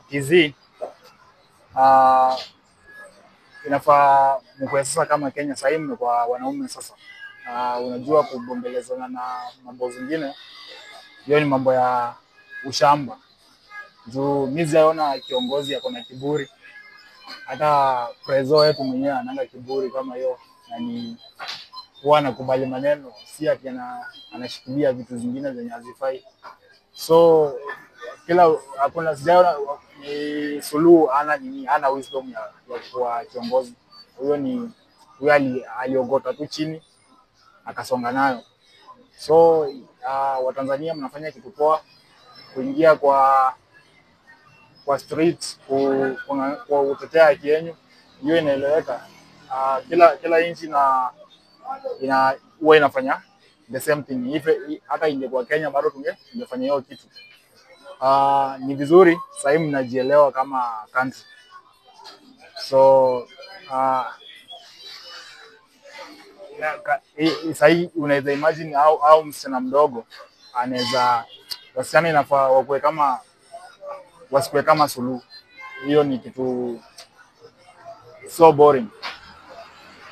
TZ, inafaa mkue sasa kama Kenya sahii mmekuwa wanaume sasa. Unajua kubombelezana na mambo zingine, hiyo ni mambo ya ushamba. Juu mi sijaona kiongozi ako na kiburi, hata prezo wetu mwenyewe ananga kiburi kama hiyo, na ni huwa anakubali maneno, si ati anashikilia vitu zingine zenye hazifai. So kila hakuna, sijaona ni Suluhu ana nini, ana wisdom ya kuwa kiongozi. Huyo ni huyo aliogota tu chini akasonga nayo. So Watanzania mnafanya kitu poa kuingia kwa street kwa kutetea haki yenu, hiyo inaeleweka. Kila nchi na ina huwa inafanya the same thing. If hata ingekuwa Kenya bado tungefanya hiyo kitu. Ni vizuri sahii mnajielewa kama country. So sahii unaweza imagine au msichana mdogo anaweza, wasichana inafaa wakuwe kama, wasikuwe kama Suluhu. Hiyo ni kitu so boring.